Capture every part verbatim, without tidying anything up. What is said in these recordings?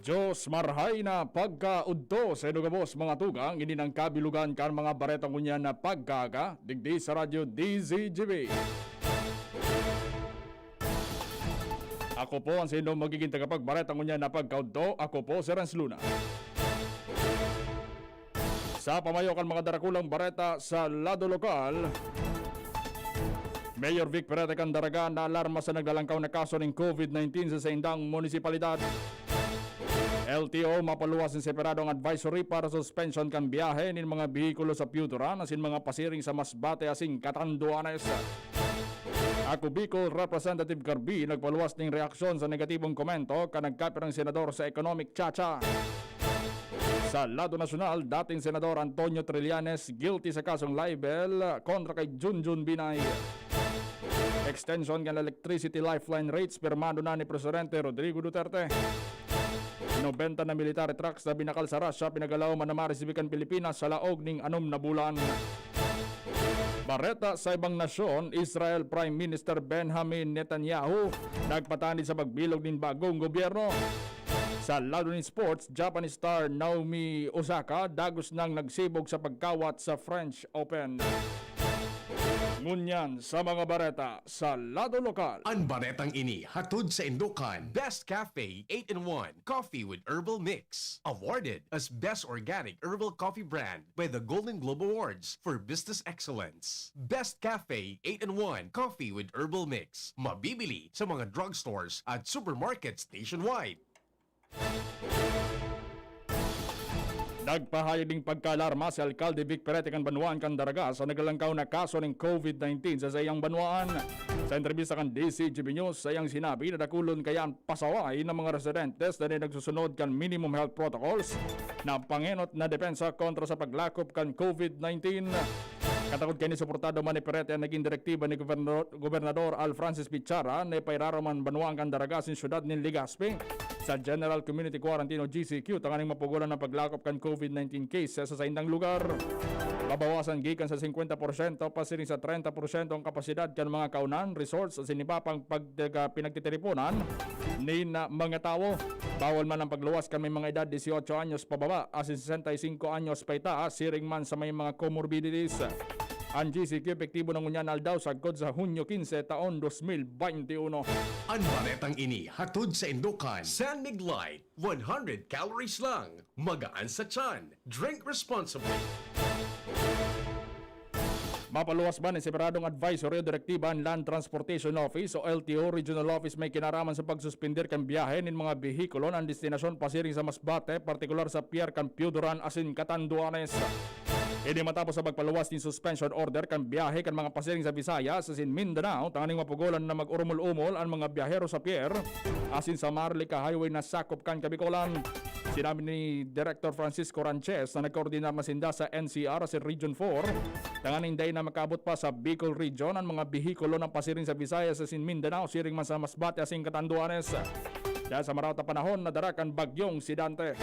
Diyos marhay na pagkaudto sa inyo gabos, mga tugang. Ini nang kabilugan kan mga bareta ngunyan na pagkaaga digdi sa Radyo D Z G B. Ako po ang sa inyong magiging tagapagbareta ngunyan na pagkaudto. Ako po si Renz Luna. Sa pamayo kan mga darakulang bareta sa lado lokal, Mayor Vic Perete kan Daraga naalarma sa naglalangkaw na kaso nin COVID nineteen sa saindang munisipalidad. L T O mapaluwas nin separadong advisory para sa suspension kan biyahe nin mga behikulo sa Piyuturan asin mga pasiring sa Masbate asin Catanduanes. Ako Bicol Representative Garbi nagpaluwas nin reaksyon sa negatibong komento kan nagkapirang senador sa economic chacha. Sa lado nasyonal, dating Senador Antonio Trillanes guilty sa kasong libel kontra kay Junjun Binay. Extension kan electricity lifeline rates pirmado na ni Presidente Rodrigo Duterte. Nobenta na military trucks na binakal sa Russia pinagalaom na maresibi kan Pilipinas sa laog ning anom na bulan. Bareta sa ibang nasyon, Israel Prime Minister Benjamin Netanyahu nagpatanid sa pagbilog nin bagong gobyerno. Sa lado nin sports, Japanese star Naomi Osaka dagos nang nagsibog sa pagkawat sa French Open. Ngunyan sa mga bareta sa lado lokal. An baretang ini hatod sa indokan Best Cafe eight-in-one Coffee with Herbal Mix, awarded as Best Organic Herbal Coffee Brand by the Golden Globe Awards for Business Excellence. Best Cafe eight-in-one Coffee with Herbal Mix, mabibili sa mga drugstores at supermarkets nationwide. Nagpahayag nin pagkaalarma si Alkalde Vic Perete kan banwaan kan Daraga sa naglalangkaw na kaso nin COVID nineteen sa saiyang banwaan. Sa entrebista kan D Z G B News, saiyang sinabi na dakulon kaya an pasaway ng mga residentes na nagsusunod kan minimum health protocols na pangenot na depensa kontra sa paglakop kan COVID nineteen. Katakod kaini, suportado man ni Perete an naging direktiba ni Goberno-, Gobernador Al Francis Bichara na ipairarom an banwaan kan Daraga asin syudad nin Legazpi sa General Community Quarantine o G C Q tanganing mapugolan an paglakop kan COVID nineteen cases sa saindang lugar. Babawasan gikan sa singkwenta porsyento pasiring sa trenta porsyento an kapasidad kan mga kaonan, resorts asin iba pang pag-, pinagtitiriponan nin mga tawo. Bawal man ang pagluwas kan may mga edad dieciocho anyos pababa asin sesenta y cinco anyos paitaas, siring man sa may mga comorbidities. An G C Q epektibo na ngunyan na aldaw sagkod sa Hunyo quince, taon dos mil bente uno. An baretang ini hatod sa indokan San Mig Light, one hundred calories lang, magaan sa tiyan. Drink responsibly. Mapaluwas man an separadong advisory o direktiba an Land Transportation Office o L T O Regional Office may kinaraman sa pagsuspender kan biyahe nin mga behikulo na an destinasyon pasiring sa Masbate, partikular sa pier kan Piyuduran asin Catanduanes. Ini matapos sa pagpaluwas nin suspension order kan biyahe kan mga pasiring sa Visayas asin Mindanao tanganing mapugolan na mag-urumol-umol an mga biyahero sa pier asin sa Maharlika Highway na sakop kan Kabikolan. Sinabi ni Director Francisco Ranches na nagkoordinar na sinda sa N C R asin Region four, tanganing dai na makaabot pa sa Bicol Region an mga behikulo na pasiring sa Visayas asin Mindanao, siring man sa Masbate asin Catanduanes. Dahil sa maraot na panahon, nadara kan bagyong si Dante.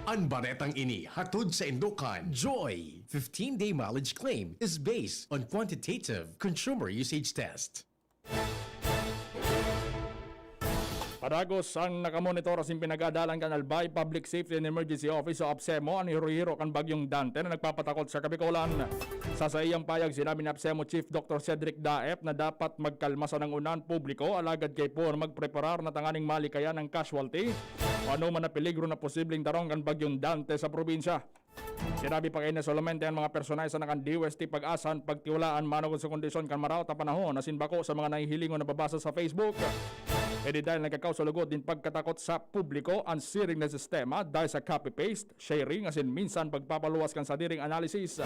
An baretang ini hatod sa indokan Joy. Fifteen-day mileage claim is based on quantitative consumer usage test. Padagos ang nakamonitor asin pinag-aadalan kan Albay Public Safety and Emergency Office o APSEMO an hiro-hiro kan bagyong Dante na nagpapatakot sa Kabikolan. Sa saiyang payag, sinabi ni APSEMO Chief Doctor Cedric Daep na dapat magkalma sana ang unahan publiko, alagad kaipuhan magpreparar na tanganing malikayan ang casualty o anoman na peligro na posibleng darong kan bagyong Dante sa probinsya. Sinabi pa kaini na solamente an mga personahe sana kan D O S T PAGASA an pagtiwalaan manongod sa kondisyon kan maraot na panahon asin bako sa mga nahihilingon na babasa sa Facebook. Ini dahil nagkakaos sa lugod nin pagkatakot sa publiko an siring na sistema dahil sa copy-paste, sharing asin minsan pagpapaluwas kan sadiring analysis.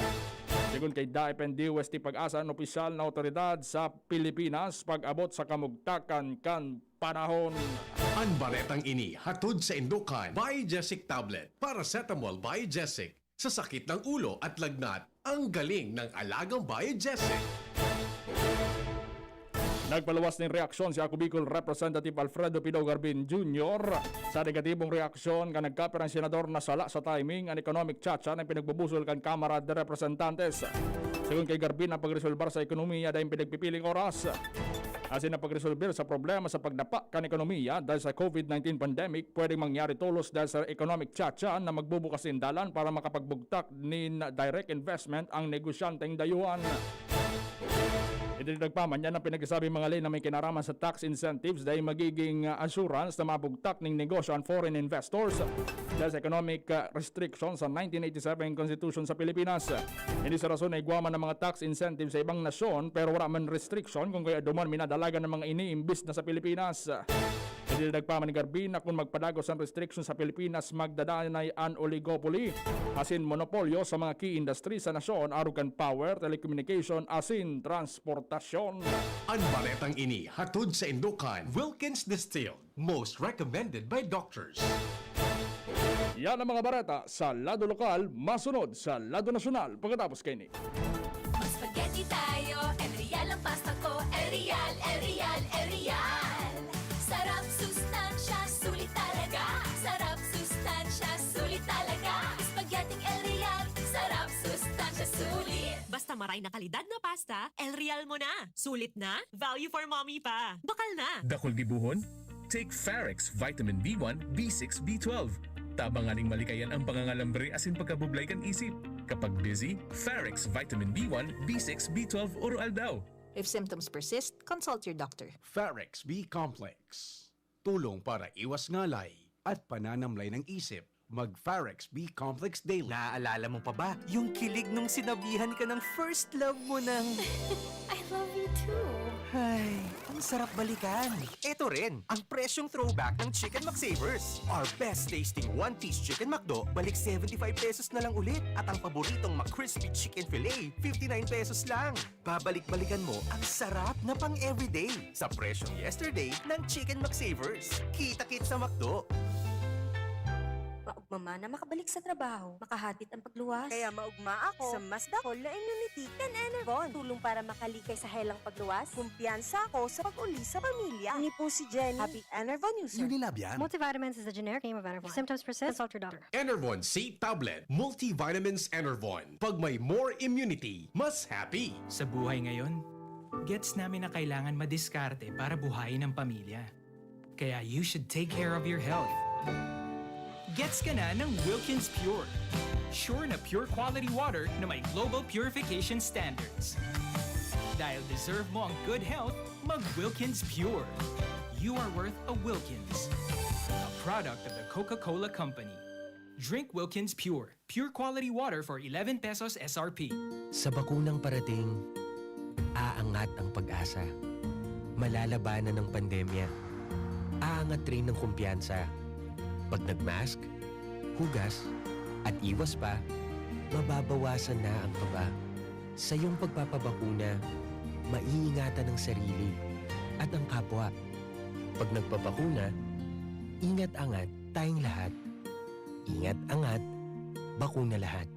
Sigon kay Daep and D O S T PAGASA an opisyal na awtoridad sa Pilipinas pag-abot sa kamugtakan kan panahon. An baretang ini hatod sa indokan Biogesic Tablet, Paracetamol Biogesic. Sa sakit ng ulo at lagnat, ang galing ng alagang Biogesic. Nagpaluwas nin reaksyon si Ako Bicol Representative Alfredo Pido Garbin Junior sa negatibong reaksyon kan nagkapirang senador na sala sa timing an economic chacha na pinagbubusol kan Kamara de Representantes. Sigon kay Garbin, ang pagresolbar sa ekonomiya daing pinagpipiling oras. asin na pagresolber sa problema sa pagdapa kan ekonomiya dahil sa COVID nineteen pandemic, pwedeng mangyari tolos dahil sa economic chacha na magbubukas nin dalan para makapagbugtak nin direct investment ang negosyanteng dayuhan. Idinagdag pa man yan ang pinagsasabing mga ley na may kinaraman sa tax incentives dahil magiging, ah, assurance na mabugtak ning negosyo ang foreign investors dahil sa economic, ah, restriction sa nineteen eighty-seven Constitution sa Pilipinas. Hindi sa rason na igwa man ang mga tax incentive sa ibang nasyon, pero wala man restriction kung kaya duman minadalagan ng mga ini imbis na sa Pilipinas. Idinagdag pa man ni Garvin na kung magpadagos ang restriction sa Pilipinas, magdadanay an oligopoly asin monopolyo sa mga key industry sa nasyon, arog kan power, telecommunication asin transportasyon. An baretang ini hatod sa indukan Wilkins Distilled, most recommended by doctors. Yan ang mga bareta sa lado lokal, masunod sa lado nasyonal pagkatapos kaini. Mag-spaghetti tayo, El Real ang pasta ko. El Real, El Real, El Real. Sarap, sustansya, sulit talaga. Sarap, sustansya, sulit talaga. Spaghetti El Real, sarap, sustansya, sulit. Basta maray na kalidad na pasta, El Real mo na. Sulit na, value for mommy pa. Bakal na. Dakul gibohon? Take Farex Vitamin B one, B six, B twelve. Tabang nganing malikayan ang pangangalambre asin pagkabublay kan isip. Kapag busy, Farex Vitamin B one, B six, B twelve oro-aldaw. If symptoms persist, consult your doctor. Farex B Complex. Tulong para iwas ngalay at pananamlay ng isip. Mag Farex B Complex Daily. Naaalala mo pa ba yung kilig nung sinabihan ka ng first love mo ng I love you too. Ay, ang sarap balikan. Ito rin ang presyong throwback ng Chicken McSavers. Our best tasting one-piece Chicken McDo, balik seventy-five pesos na lang ulit. At ang paboritong McCrispy Chicken Fillet, fifty-nine pesos lang. Babalik-balikan mo ang sarap na pang everyday sa presyong yesterday ng Chicken McSavers. Kita-kit sa McDo. Maugma man na makabalik sa trabaho, makahatid ang pagluwas. Kaya maugma ako sa mas dakol na immunity kan Enervon. Tulong para makalikay sa helang pagluwas. Kumpiyansa ako sa pag-uli sa pamilya. Ini po si Jenny, Happy Enervon user. Unilab yan. Multivitamins is a generic name of Enervon. If symptoms persist, consult your doctor. Enervon C Tablet. Multivitamins Enervon. Pag may more immunity, mas happy. Sa buhay ngayon, gets namin na kailangan madiskarte para buhayin ang pamilya. Kaya you should take care of your health. Gets ka na ng Wilkins Pure. Sure na pure quality water na may global purification standards. Dahil deserve mo ang good health, mag Wilkins Pure. You are worth a Wilkins. A product of the Coca-Cola Company. Drink Wilkins Pure. Pure quality water for eleven pesos S R P. Sa bakunang parating, aangat ang pag-asa. Malalabanan ng pandemya. Aangat rin ng kumpiyansa. Pag nag-mask, hugas, at iwas pa, mababawasan na ang kaba. Sa iyong pagpapabakuna, maiingatan ang sarili at ang kapwa. Pag nagpabakuna, ingat-angat tayong lahat. Ingat-angat, bakuna lahat.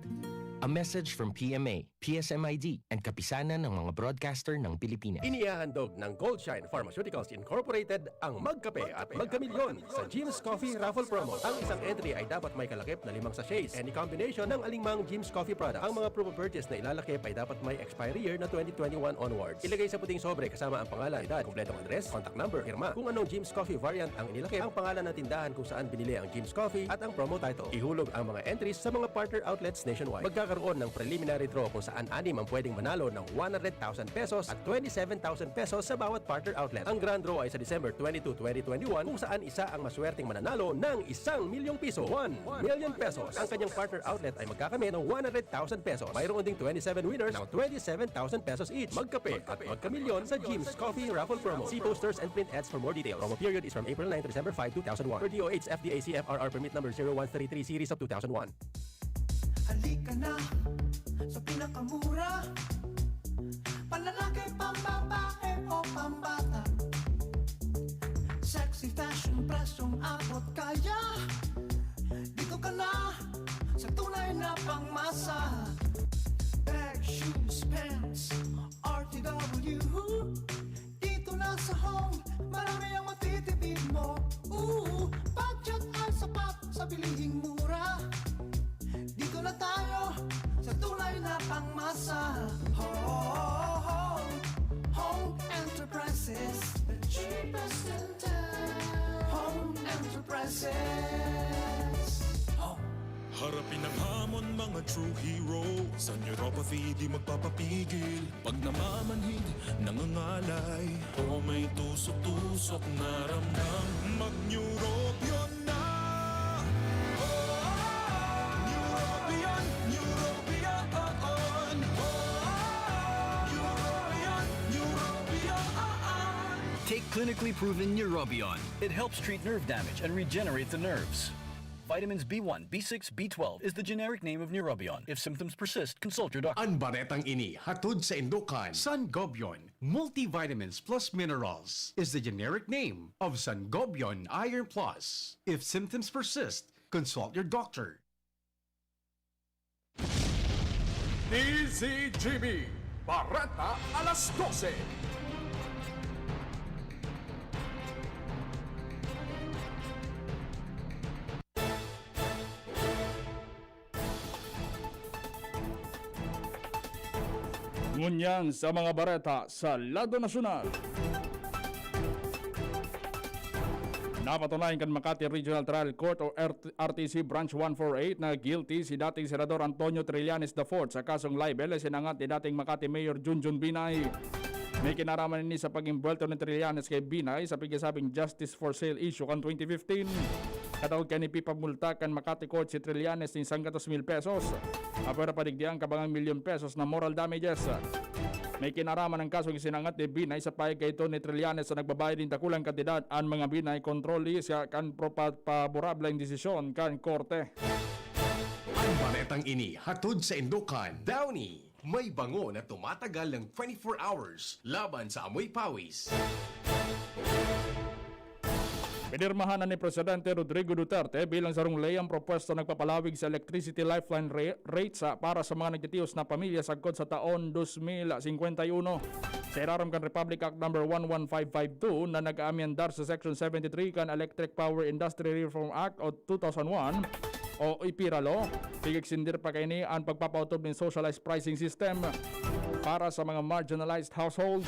A message from P M A, P S M I D, and Kapisanan ng mga Broadcaster ng Pilipinas. Inihahandog ng Goldshine Pharmaceuticals Incorporated ang Magkape at Magkamilyon sa Jim's Coffee Raffle Promo. Ang isang entry ay dapat may kalakip na limang sachets, any combination ng alinmang Jim's Coffee product. Ang mga proof of purchase na ilalakip ay dapat may expiry year na twenty twenty-one onwards. Ilagay sa puting sobre kasama ang pangalan, edad, kompletong address, contact number, pirma. Kung anong Jim's Coffee variant ang inilakip, ang pangalan ng tindahan kung saan binili ang Jim's Coffee, at ang promo title. Ihulog ang mga entries sa mga partner outlets nationwide. Magkakaroon ng preliminary draw kung saan anim ang pwedeng manalo ng one hundred thousand pesos at twenty-seven thousand pesos sa bawat partner outlet. Ang grand draw ay sa December twenty-two, twenty twenty-one, kung saan isa ang maswerteng mananalo ng isang milyong piso, one million pesos. Ang kanyang partner outlet ay magkakamit ng one hundred thousand pesos. Mayroon ding twenty-seven winners ng twenty-seven thousand pesos each. Magkape at magkamilyon sa Jim's Coffee Raffle Promo. See posters and print ads for more details. Promo period is from April nine to December five, two thousand one. Per D O H F D A C F R R Permit Number zero one three three Series of two thousand one. Halika na sa pinakamura, panlalaki, pambabae o pambata. Sexy fashion, presyong abot kaya. Dito ka na sa tunay na pangmasa. Bag, shoes, pants, R T W. Dito na sa Home, marami ang matitipid mo. Ooh, budget ay sapat sa bilihing mura. Dito na tayo sa tunay na pangmasa. Home, Home Enterprises. Harapin ang hamon, mga true hero. Sa neuropathy, di magpapapigil. Pag namamanhid, nangangalay, o may tusok-tusok na ramdam, mag-Neurobion na! Neurobion, Neurobion, Neurobion, Neurobion. Take clinically proven Neurobion. It helps treat nerve damage and regenerate the nerves. Vitamins B one, B six, B twelve is the generic name of Neurobion. If symptoms persist, consult your doctor. An baretang ini hatod sa indukan Sangobion Multivitamins Plus Minerals is the generic name of Sangobion Iron Plus. If symptoms persist, consult your doctor. D Z G B, Bareta alas dose. Ngunyan sa mga bareta sa lado nasyonal. Napatunayan kan Makati Regional Trial Court o R T C Branch one four eight na guilty si dating Senador Antonio Trillanes the fourth sa kasong libel na sinangat ni dating Makati Mayor Junjun Binay. May kinaraman ini sa pag-imbuwelto ni Trillanes kay Binay sa pigsasabing justice for sale issue kan twenty fifteen. Kataod kaini, pipamulta kan Makati Court si Trillanes nin sanggatos mil pesos. Apwera pa digdi an kabangang milyon pesos na moral damages. May kinaraman ang kasong isinangat ni Binay sa pahayag kaidto ni Trillanes na nagbabayad nin dakulang kantidad an mga Binay control list kan pro-, pa-, paborableng desisyon kan korte. An baretang ini hatod sa indukan Downy. May bango na tumatagal ng twenty-four hours laban sa amoy pawis. Pinirmahan na ni Presidente Rodrigo Duterte bilang sarong ley ang propuesta nagpapalawig sa electricity lifeline ra-, rates, ah, para sa mga nagtitios na pamilya sagkod sa taon dos mil singkwenta y uno. Sa irarom kan Republic Act Number one one five five two na nag-aamyendar sa Section seventy-three kan Electric Power Industry Reform Act o two thousand one o EPIRA Law, pigegsindir pa kaini an pagpapaotob nin socialized pricing system para sa mga marginalized households.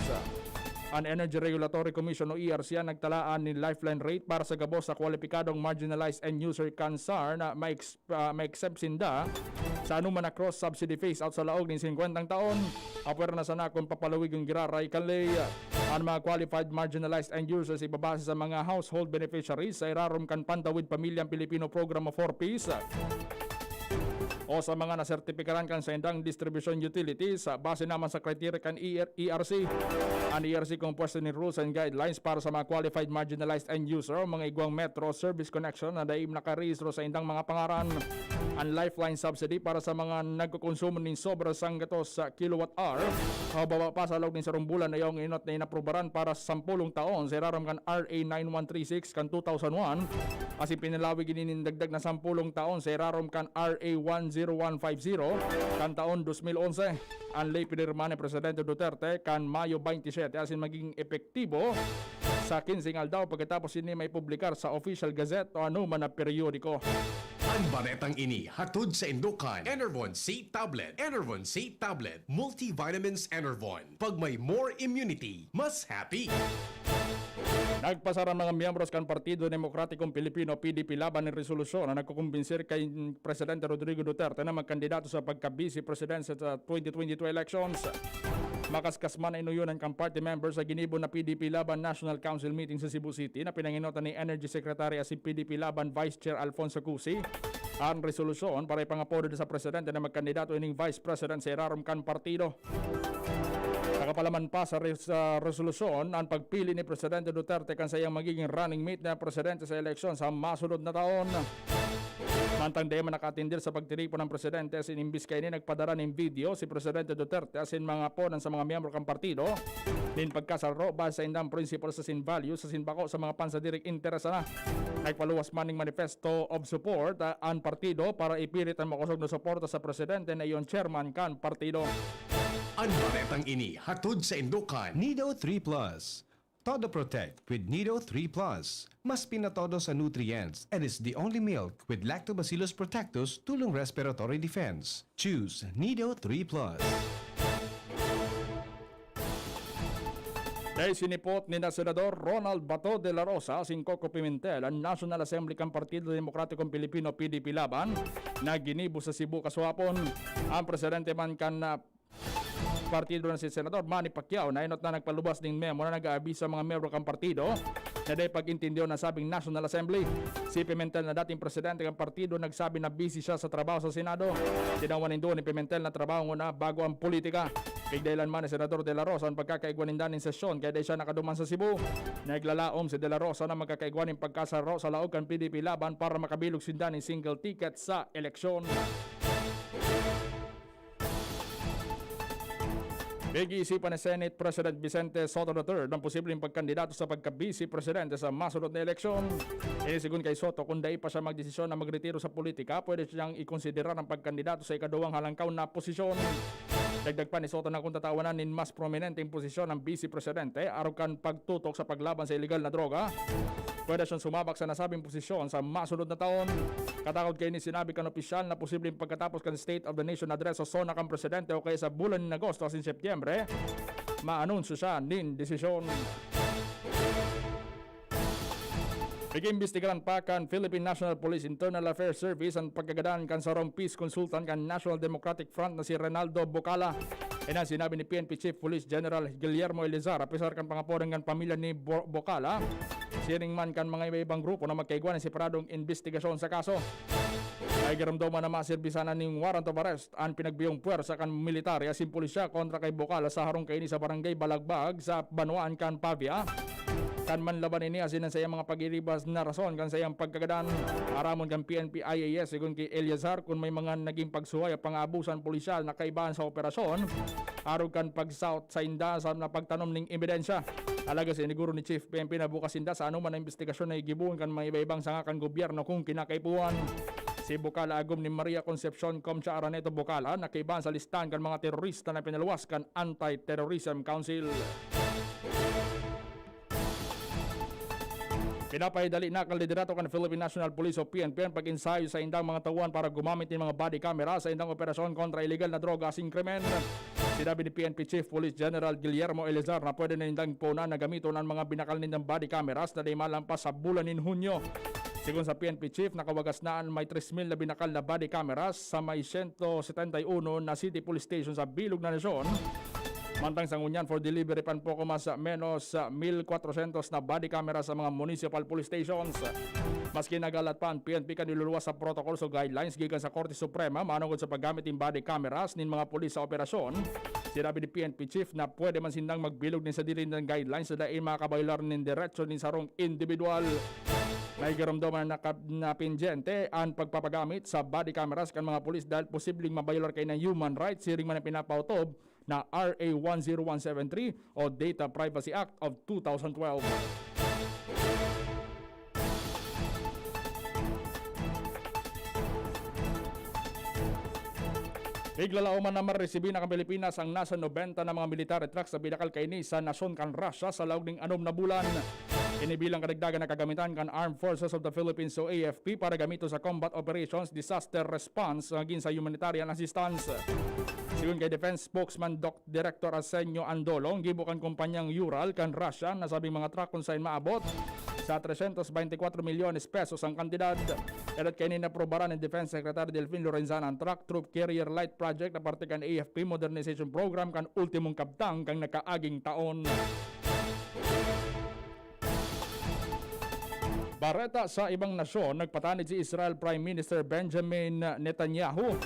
An Energy Regulatory Commission o E R C an nagtalaan nin lifeline rate para sa gabos sa kwalipikadong marginalized end user kan SAR na ma-ex-, ah, ma-exempt sinda sa anoman na cross-subsidy phase-out sa laog nin singkwentang taon. Apwera na sana kun papalawigon giraray kan ley. An mga qualified marginalized end users ibabase sa mga household beneficiaries sa irarom kan Pantawid Pamilyang Pilipino Program o four Ps o sa mga nasertipikaran kan saindang distribution utilities, ah, base naman sa criteria kan E R, E R C. An E R C kompuesto nin rules and guidelines para sa mga qualified marginalized end user o mga igwang metro o service connection na dai nakarehistro sa indang mga pangaran. An lifeline subsidy para sa mga nagkokonsumo nin sobra sanggatos sa kilowatt hour o baba pa sa laog nin sarong bulan na yaong inot na inaprubaran para sa sampolong taon sa irarom kan R A nine one three six kan two thousand one, asin pinalawig ini nin dagdag na sampolong taon sa irarom kan R A one zero one five zero kan taon dos mil onse. An ley pinirma ni Presidente Duterte kan Mayo twenty-seven asin magiging epektibo sa kinseng aldaw pagkatapos ini maipublikar sa Official Gazette o anoman na peryodiko. An baretang ini hatod sa indukan Enervon C Tablet. Enervon C Tablet. Multivitamins Enervon. Pag may more immunity, mas happy. Nagpasar ang mga miyembros kan Partido Demokratikong Pilipino, P D P, laban nin resolusyon na nagkukumbinsir kay Presidente Rodrigo Duterte na magkandidato sa pagka-Vice Presidente sa twenty twenty-two elections. Makaskas man na inuyonan kan party members sa ginibo na P D P Laban National Council meeting sa Cebu City na pinangenotan ni Energy Secretary asin P D P Laban Vice Chair Alfonso Cusi an resolusyon para ipangapodo sa presidente na magkandidato ining vice president sa irarom kan partido. Nakapalaman pa sa res-, ah, resolusyon an pagpili ni Presidente Duterte kan saiyang magiging running mate na presidente sa eleksyon sa masunod na taon. Mantang dai man nakaatender sa pagtiripon ang presidente, asin imbis kaini nagpadara nin video si Presidente Duterte asin mga ponan sa mga miyembro kan partido nin pagkasaro base sa indang prinsipal asin values asin bako sa mga pansadiring interesan na. Nagpaluwas man nin manifesto of support, ah, an partido para ipilit an makosog na suporta sa presidente na iyo an chairman kan partido. An baretang ini hatod sa indukan Nido three Plus. Todo Protect with Nido three Plus. Mas pinatodo sa nutrients and is the only milk with Lactobacillus protectus tulong respiratory defense. Choose Nido three Plus. Dai sinipot ni na Senador Ronald Bato de la Rosa asin Coco Pimentel an National Assembly kan Partido Demokratikong Pilipino, P D P Laban, na ginibo sa Cebu kasuhapon. Ang presidente man kan, ah, partido na si Senador Manny Pacquiao na enot na nagpalubas nin memo na nag-aabiso sa mga miyembro kan partido na dai pag-intindihon an sabing National Assembly. Si Pimentel na dating presidente kan partido nagsabi na busy siya sa trabaho sa Senado. Tinawan nin duwa ni Pimentel na trabaho nguna bago ang politika. Pigdahilan man ni Senador De La Rosa an pagkakaigwa ninda nin sesyon kaya dai siya nakaduman sa Cebu. Naglalaom si De La Rosa na magkakaigwa nin pagkasaro sa laog kan P D P Laban para makabilog sinda nin single ticket sa eleksyon. Pag-iisipan ni Senate President Vicente Sotto the third ang posibleng pagkandidato sa pagka-vice presidente sa masunod na eleksyon. Ini sigon kay Sotto, kung dai pa siya magdesisyon na magretiro sa politika, pwede siyang ikonsiderar ang pagkandidato sa ikaduwang halangkaw na posisyon. Dagdag pa ni Sotto na kung tatawanan nin mas prominenteng posisyon ang vice presidente arog kan pagtutok sa paglaban sa iligal na droga, pwede siyang sumabak sa nasabing posisyon sa masunod na taon. Katakod kaini, sinabi kan opisyal na posibleng pagkatapos kan State of the Nation Address sa SONA kan presidente o kaya sa bulan nin Agosto asin Setyembre, maanunsyo siya nin desisyon. Pag-iimbestigaran pa kan Philippine National Police Internal Affairs Service an pagkagadan kan sarong peace consultant kan National Democratic Front na si Reynaldo Bocala. Ini an sinabi ni P N P Chief Police General Guillermo Elizar, apisar kan pangapodan kan pamilya ni Bo-, Bocala, siring man kan mga iba-ibang grupo na magkaigwa nin separadong imbestigasyon sa kaso. Naigiromdoman na maserbi sana nin warrant of arrest an pinagbiyong pwersa kan military asin pulisya kontra kay Bocala sa harong kaini sa Barangay Balagbag sa banwaan kan Pavia. Kan manlaban ini asin an saiyang mga pag-iribas na rason kan saiyang pagkagadan. Aramon kan P N P I A S, sigon ki Eleazar, kun may mga nagin pagsuhay o pang-aabuso an pulisya na kaibahan sa operasyon, arog kan pag-south sainda sa napagtanom ning ebidensya. Talaga siniguro ni Chief P N P na bukas sinda sa anoman na imbestigasyon na igibohon kan mga iba-ibang sanga kan gobyerno kung kinakaipuhan. Si Bocala agom ni Maria Concepcion Comcha Araneta Bocala na kaibahan sa listahan kan mga terorista na pinaluwas kan Anti-Terrorism Council. Pinapaidali na kan liderato kan Philippine National Police o P N P an pag-ensayo sa indang mga tauhan para gumamit nin mga body camera sa indang operasyon kontra iligal na droga asin krimen. Sinabi ni P N P Chief Police General Guillermo Elizar na pwede na nindang punan na gamiton an mga binakal nindang body cameras na dai malampas sa bulan nin Hunyo. Sigon sa P N P Chief, nakawagas na an may tres mil na binakal na body cameras sa may sento setenta y uno na city police station sa bilog na nasyon. Mantang sa ngunyan, for delivery pan poko mas menos, ah, mil kwatrosyentos na body camera sa mga municipal police stations. Maski nagalat pa an P N P kan niluluwas sa protocols o guidelines gikan sa Korte Suprema manongod sa paggamit nin body cameras nin mga pulis sa operasyon, sinabi ni P N P Chief na pwede man sindang magbilog nin sadiri nindang guidelines na dai makabayolar nin derecho nin sarong indibidwal. Naigiromdoman na naka-, na pendyente an pagpapagamit sa body cameras kan mga pulis dahil posibleng mabayolar kaini an human rights, siring man an pinapautob na R A one zero one seven three o Data Privacy Act of two thousand twelve. Naglalaom man na maresibi na kan Pilipinas ang nasa nobenta na mga military trucks na binakal kaini sa nasyon kan Russia sa laog ning anom na bulan. Ini bilang kadagdagan na kagamitan kan Armed Forces of the Philippines o A F P para gamiton sa combat operations, disaster response, magin sa humanitarian assistance. Sigon kay Defense Spokesman Doc Director Arsenio Andolong, gibo kan kumpanyang Ural kan Russia na sabing mga truck kun saen maabot sa tresyentos beintikwatro milyones pesos ang kantidad. Enot kaini, inaprobaran ni Defense Secretary Delfin Lorenzana an truck Troop Carrier Light Project na parte kan A F P Modernization Program kan ultimong kabtang kan nakaaging taon. Bareta sa ibang nasyon, nagpatanid si Israel Prime Minister Benjamin Netanyahu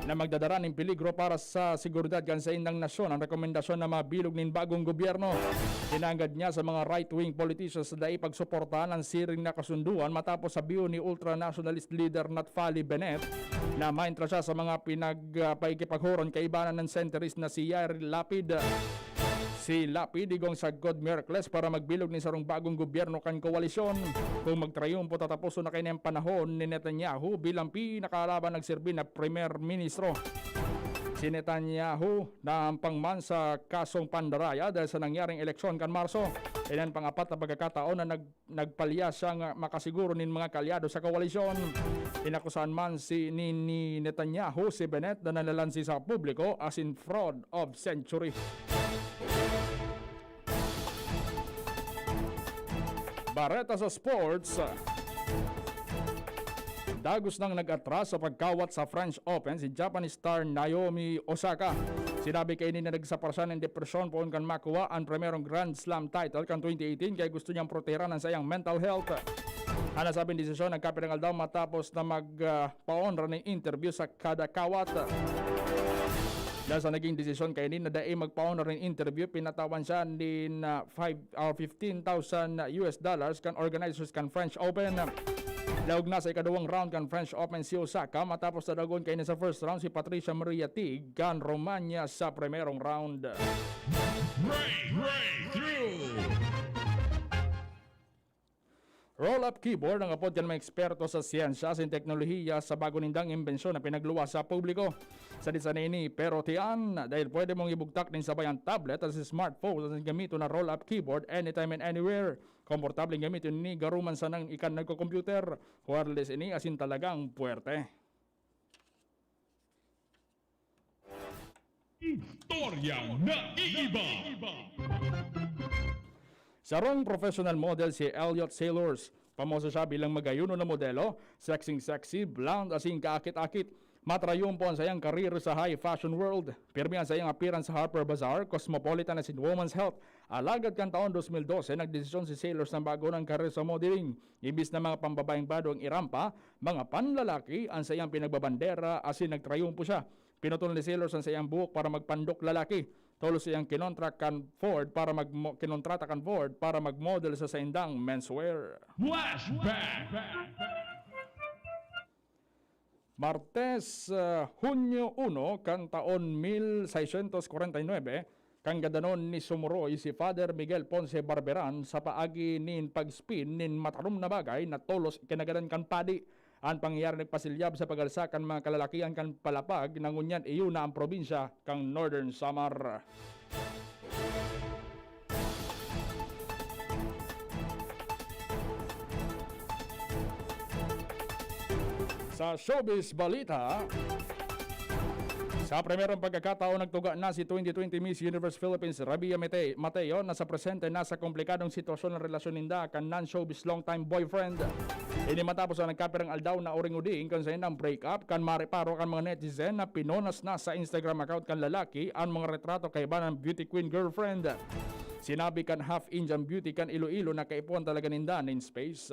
na magdadara nin peligro para sa seguridad kan saindang nasyon ang rekomendasyon na mabilog nin bagong gobyerno. Hinangad niya sa mga right-wing politicians na dai pagsuportahan an siring na kasunduan matapos sabihon ni ultra-nationalist leader Naftali Bennett na maentra siya sa mga pinag-, ah, paikipaghuron kaibanan nin centrist na si Yair Lapid. Si Lapid, igwang sagkod miyerkules para magbilog nin sarong bagong gobyerno kan koalisyon. Kung magtrayumpo, tataposon na kaini an panahon ni Netanyahu bilang pinakalaban nagserbi na Premier Ministro. Si Netanyahu naampang man sa kasong pandaraya dahil sa nangyaring eleksyon kan Marso. Ini an pang-apat na pagkakataon na nag-, nagpalya siyang makasiguro nin mga kaalyado sa koalisyon. Inakusahan man si, ni, ni Netanyahu si Bennett na nanlalansi sa publiko asin fraud of century. Bareta sa sports. Dagos nang nag-atras sa pagkawat sa French Open si Japanese star Naomi Osaka. Sinabi kaini na nagsapar siya nin depresyon poon kan makuha an primerong Grand Slam title kan twenty eighteen, kaya gusto niyang protehiran ang sayang mental health. An nasabing desisyon nagkapirang aldaw matapos na mag, ah, paon ra nin interview sa kada kawat. Dahil sa naging desisyon kaini na dai magpaon ra nin interview, pinatawan siya nin, ah, five or fifteen thousand U S dollars kan organizers kan French Open. Laog na sa ikaduwang round kan French Open si Osaka matapos na dagon kaini sa first round si Patricia Maria Tig kan Romania sa primerong round. Break, breakthrough! Roll-up keyboard ang apod kan mga eksperto sa siyensya asin teknolohiya sa bago nindang imbensyon na pinagluwas sa publiko. Sa disa na ini, pero tiyan, dahil pwede mong ibugtak nin sabay ang tablet asin smartphone asin gamiton na roll-up keyboard anytime and anywhere. Komportableng gamiton ini garo man sanang ikan nagko-computer. Wireless ini asin talagang puwerte. Istoryang naiiba. Sarong professional model si Elliot Sailors. Pamoso siya bilang magayuno na modelo, sexing-sexy, blonde, asin kaakit-akit. Matrayon po ang sayang karir sa high fashion world. Pirmi ang sayang appearance sa Harper Bazaar, Cosmopolitan asin Women's Health. Alagad kan taon dos mil dose, nagdesisyon si Sailors na bago ng karir sa modeling. Imbis na mga pambabaeng bado ang irampa, mga panlalaki ang sayang pinagbabandera asin nagtrayumpo siya. Pinutol ni Sailors ang sayang buhok para magpandok lalaki. Tolos siyang kinontra kan Ford para magmo-, kinontrata kan Ford para mag-model sa saindang menswear. Flashback! Martes, ah, Hunyo uno kan taon mil seiscientos kwarenta y nuebe, kan gadanon ni sumuroy si Father Miguel Ponce Barberan sa paagi nin pag-spin nin matanom na bagay na tolos ikinagadan kan padi. An pangyayari nagpasilyab sa pag-alsa kan mga kalalakian kan palapag na ngunyan iyo na ang probinsya kan Northern Samar. Sa showbiz balita, sa primerong pagkakataon, nagtuga na si twenty twenty Miss Universe Philippines Rabia Mate-, Mateo na sa presente nasa komplikadong sitwasyon ang relasyon ninda kan non-showbiz long-time boyfriend. Ini matapos ang nagkapirang aldaw na uring-uding kan saindang break-up kan mareparo kan mga netizen na pinonas na sa Instagram account kan lalaki an mga retrato kaiba ng beauty queen girlfriend. Sinabi kan half Indian beauty kan Iloilo na kaipuhan talaga ninda nin space.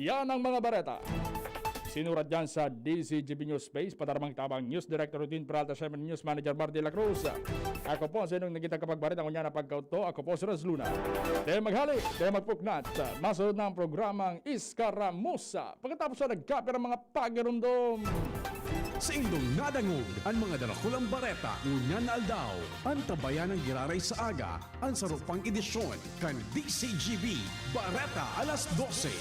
Yan ang mga bareta. Sinurat dyan sa D Z G B News Space, padarmang tabang News Director Rodin Peralta, siyempre News Manager Mar de la Cruz. Ako po, sa inyong naging tagapagbareta, ngunyan na pagkauto, ako po si Raz Luna. Tayo maghali, tayo magpuknat. Masunod na ang programang Iskaramusa. Pagkatapos na nagkapir ang mga pagirumdom. Sa indong nadangog an mga darakulang bareta ngunyan na aldaw, antabayan ang giraray sa aga, an saro pang edisyon kan D C G B Bareta alas dose.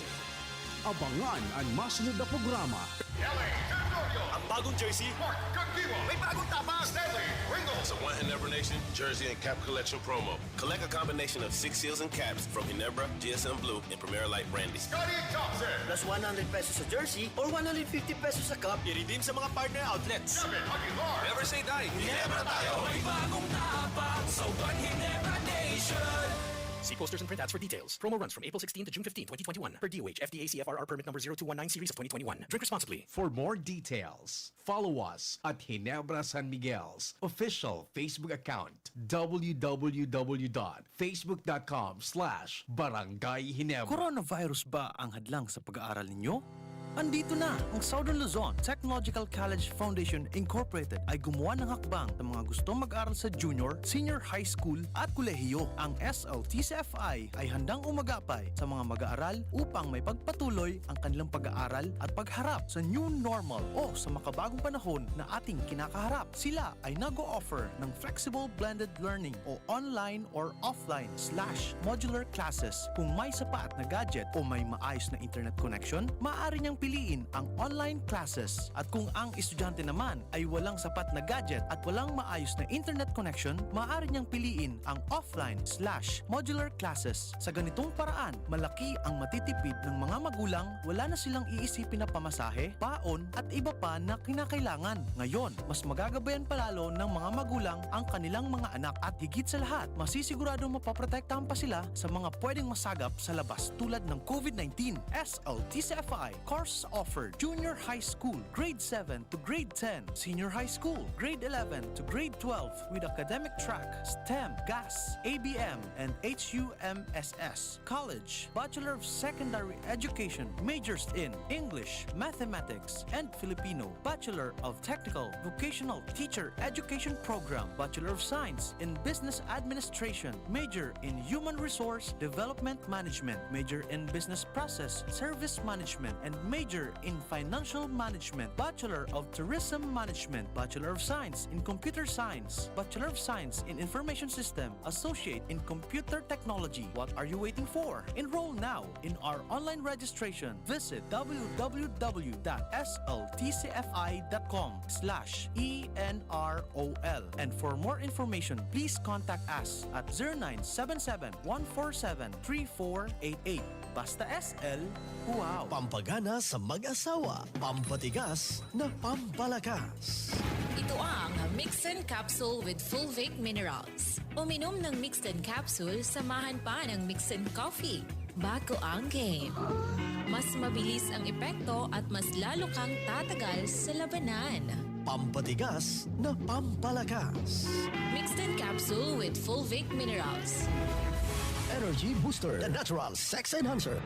Abangan an masunod na programa. L A Territorio. Ang bagong jersey. Mark Cagdiwa. May bagong tapang. Stanley Ringo. Sa One Ginebra Nation Jersey and Cap Collection Promo. Collect a combination of six seals and caps from Ginebra, G S M Blue, and Primera Light Brandy. Scotty Thompson. Plus one hundred pesos sa jersey or one hundred fifty pesos sa cup. I-redeem sa mga partner outlets. David Aguilar. Never say die. Ginebra tayo. May bagong tapang sa One Ginebra Nation. See posters and printouts for details. Promo runs from April sixteen to June fifteen, twenty twenty-one. Per D O H, F D A C F R R permit number zero two one nine series of twenty twenty-one. Drink responsibly. For more details, follow us at Ginebra San Miguel's official Facebook account, w w w dot facebook dot com slash barangay Ginebra. Coronavirus ba ang hadlang sa pag-aaral ninyo? Andito na! Ang Southern Luzon Technological College Foundation Incorporated ay gumawa ng hakbang sa mga gustong mag-aral sa junior, senior high school at kolehiyo. Ang S L T C F I ay handang umagapay sa mga mag-aaral upang maipagpatuloy ang kanilang pag-aaral at pagharap sa new normal o sa makabagong panahon na ating kinakaharap. Sila ay nag-o-offer ng flexible blended learning o online or offline slash modular classes. Kung may sapat na gadget o may maayos na internet connection, maaari niyang piliin ang online classes. At kung ang estudyante naman ay walang sapat na gadget at walang maayos na internet connection, maaari niyang piliin ang offline slash modular classes. Sa ganitong paraan, malaki ang matitipid ng mga magulang, wala na silang iisipin na pamasahe, baon, at iba pa na kinakailangan. Ngayon, mas magagabayan pa lalo ng mga magulang ang kanilang mga anak at higit sa lahat, masisiguradong mapoprotektahan pa sila sa mga pwedeng masagap sa labas tulad ng COVID nineteen. S L T C F I course offered: Junior High School, Grade seven to Grade ten, Senior High School, Grade eleven to Grade twelve, with academic track, STEM, GAS, A B M, and H U M S S. College, Bachelor of Secondary Education, majors in English, Mathematics, and Filipino, Bachelor of Technical Vocational Teacher Education Program, Bachelor of Science in Business Administration, major in Human Resource Development Management, major in Business Process Service Management, and major in Financial Management, Bachelor of Tourism Management, Bachelor of Science in Computer Science, Bachelor of Science in Information System, Associate in Computer Technology. What are you waiting for? Enroll now in our online registration. Visit w w w dot s l t c f i dot com slash e n r o l. And for more information, please contact us at zero nine seven seven, one four seven, three four eight eight. Basta S L, wow! Pampagana sa mag-asawa, pampatigas na pampalakas. Ito ang Mixin Capsule with Fulvic Minerals. Uminom ng Mixin Capsule, samahan pa ng Mixin Coffee. Bago ang game. Mas mabilis ang epekto at mas lalo kang tatagal sa labanan. Pampatigas na pampalakas. Mixin Capsule with Fulvic Minerals. Energy Booster, the natural sex enhancer.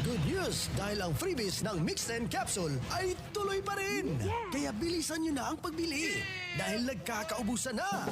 Good news, dahil ang freebies ng Mixten Capsule ay tuloy pa rin. Yeah! Kaya bilisan nyo na ang pagbili dahil nagkakaubusan na.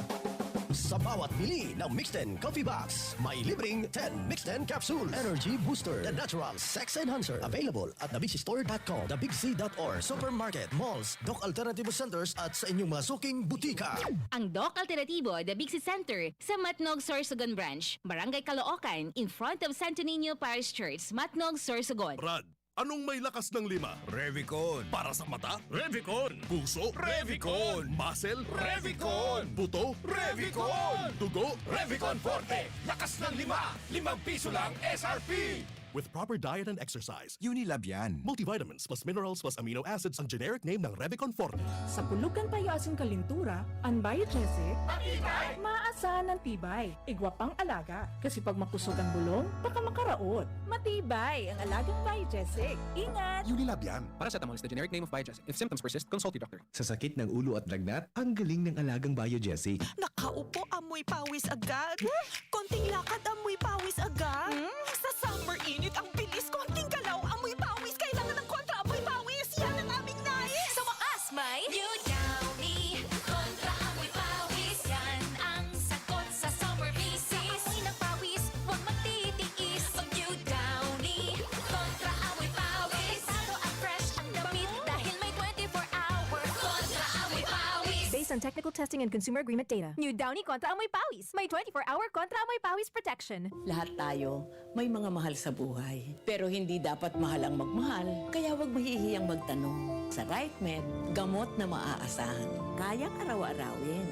Sa bawat bili ng Mixten Coffee Box, may libreng ten Mixten Capsule Energy Booster, the natural sex enhancer. Available at the big c store dot com, the big c dot org, supermarket, malls, Doc Alternativo Centers at sa inyong mga suking butika. Ang Doc Alternativo, the Big C Center, sa Matnog, Sorsogon Branch, Barangay Caloocan, in front of Santo Niño Parish Church, Matnog, Sorsogon. Brad, anong may lakas ng lima? Revicon. Para sa mata? Revicon. Puso? Revicon. Muscle? Revicon. Buto? Revicon. Dugo? Revicon Forte. Lakas ng lima. Limang piso lang S R P. With proper diet and exercise. Unilab yan. Multivitamins plus minerals plus amino acids ang generic name ng Revicon Forte. Sa pulog kan payo asin kalintura, an Biogesic, matibay! Maaasahan an tibay. Igwa pang alaga. Kasi pag makusog ang bulong, baka makaraot. Matibay ang alagang Biogesic. Ingat! Unilab yan. Paracetamol is the generic name of Biogesic. If symptoms persist, consult your doctor. Sa sakit ng ulo at lagnat, ang galing ng alagang Biogesic. Nakaupo, amoy pawis agad. Konting lakad, amoy pawis agad. Hmm? Sa summer init, ang bilis. Konting galaw, amoy pawis. Kailangan ng kontra amoy pawis. Yan ang aming nais. Sa wakas, may New Downy. Kontra amoy pawis. Yan ang sagot sa summer visit. Amoy ng pawis, huwag magtitiis. Mag New Downy. Kontra amoy pawis. Delikado at fresh ang damit dahil may twenty-four hour kontra amoy pawis. Based on technical testing and consumer agreement data, New Downy Kontra Amoy Pawis. May twenty-four hour Kontra Amoy Pawis protection. Lahat tayo may mga mahal sa buhay. Pero hindi dapat mahal ang magmahal, kaya huwag mahihiyang magtanong. Sa Right Med, gamot na maaasahan. Kayang araw-arawin.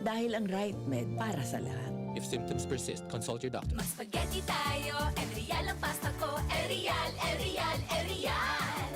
Dahil ang Right Med para sa lahat. If symptoms persist, consult your doctor. Mag-spaghetti tayo, El Real ang pasta ko. El Real, El Real, El Real.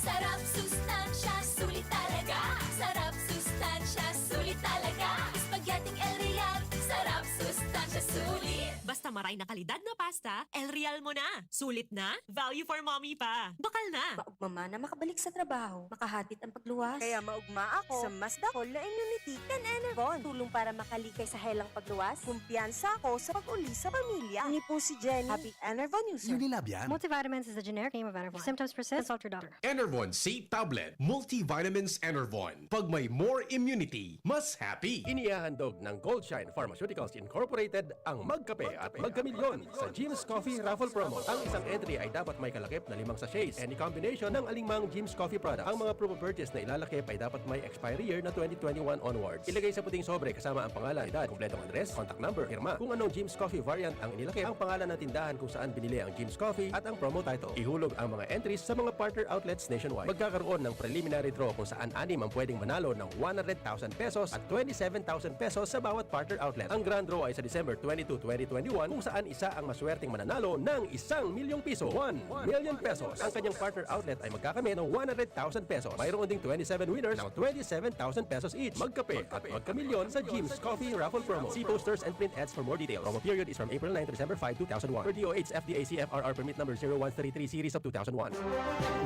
Sarap, sustansya, sulit talaga. Sarap, sustansya, sulit talaga. Spaghetti El Real, sarap, sustansya, sulit. Basta maray na kalidad na pasta, El Real mo na. Sulit na, value for mommy pa. Bakal na. Maugma man na makabalik sa trabaho, makahatid ang pagluwas. Kaya maugma ako sa mas dakul na immunity kan Enervon. Tulong para makalikay sa helang pagluwas. Kumpiyansa ako sa pag-uli sa pamilya. Ini po si Jenny. Happy Enervon user. Unilab yan. Multivitamins is the generic name of Enervon. If symptoms persist, consult your doctor. Enervon C Tablet. Multivitamins Enervon. Pag may more immunity, mas happy. Inihahandog ng Goldshine Pharmaceuticals Incorporated ang Magkape at Magkamilyon sa Jim's Coffee Raffle Promo. Ang isang entry ay dapat may kalakip na limang sachets, any combination ng alingmang Jim's Coffee product. Ang mga promo purchase na ilalakip ay dapat may expiry year na twenty twenty-one onwards. Ilagay sa puting sobre kasama ang pangalan, edad, kompletong address, contact number, pirma. Kung anong Jim's Coffee variant ang inilakip, ang pangalan ng tindahan kung saan binili ang Jim's Coffee at ang promo title. Ihulog ang mga entries sa mga partner outlets nationwide. Magkakaroon ng preliminary draw kung saan anim ang pwedeng manalo ng one hundred thousand pesos at twenty-seven thousand pesos sa bawat partner outlet. Ang grand draw ay sa December twenty-two, twenty twenty-one, kung saan isa ang maswerteng mananalo ng isang milyong piso, one million pesos. Ang kanyang partner outlet ay magkakamit ng one hundred thousand pesos. Mayroon ding twenty-seven winners ng twenty-seven thousand pesos each. Magkape at magkamilyon sa Jim's Coffee Raffle Promo. See posters and print ads for more details. Promo period is from April nine to December five, two thousand one. Per D O H F D A C F R R permit number zero one three three series of two thousand one.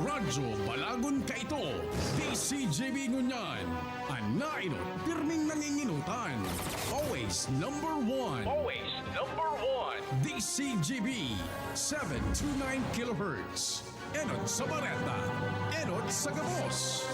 Radyo Balagon kaito, D C G B ngunyan. An nainot, pirming nanginginutan. Always number one. Always number one. D C G B, seven two nine kilohertz. Enot sa bareta, enot sa gabos.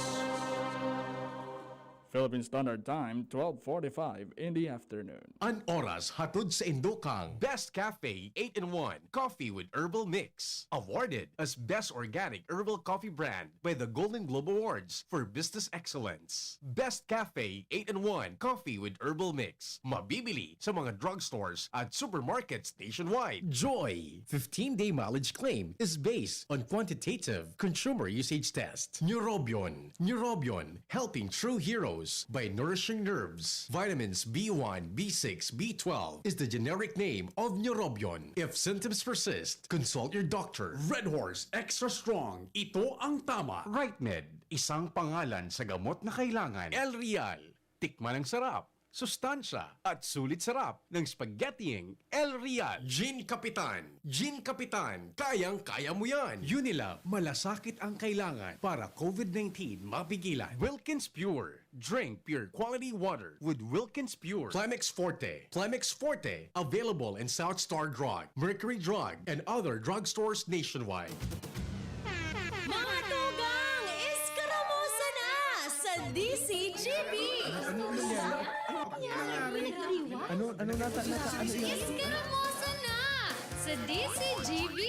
Philippine Standard Time, twelve forty-five in the afternoon. An oras hatod saindo kan Best Cafe eight-in-one Coffee with Herbal Mix. Awarded as Best Organic Herbal Coffee Brand by the Golden Globe Awards for Business Excellence. Best Cafe eight-in-one Coffee with Herbal Mix. Mabibili sa mga drugstores at supermarkets nationwide. Joy fifteen-day mileage claim is based on quantitative consumer usage test. Neurobion. Neurobion, helping true heroes by nourishing nerves. Vitamins B one, B six, B twelve is the generic name of Neurobion. If symptoms persist, consult your doctor. Red Horse Extra Strong, ito ang tama. Right Med, isang pangalan sa gamot na kailangan. El Real, tikman ang sarap, sustansya, at sulit sarap ng spaghettiing El Real. Gin Kapitan, Gin Kapitan, kayang-kaya mo yan. Unilab, malasakit ang kailangan para COVID nineteen mapigilan. Wilkins Pure, drink pure quality water with Wilkins Pure. Clemix Forte, Clemix Forte, available in South Star Drug, Mercury Drug, and other drugstores nationwide. Mga tugang, eskaramosa na sa D C G B! Ano nangyari? Ano nangyari? Ano, ano nata-, nata-, ano yan? Eskaramosa na sa D C G B!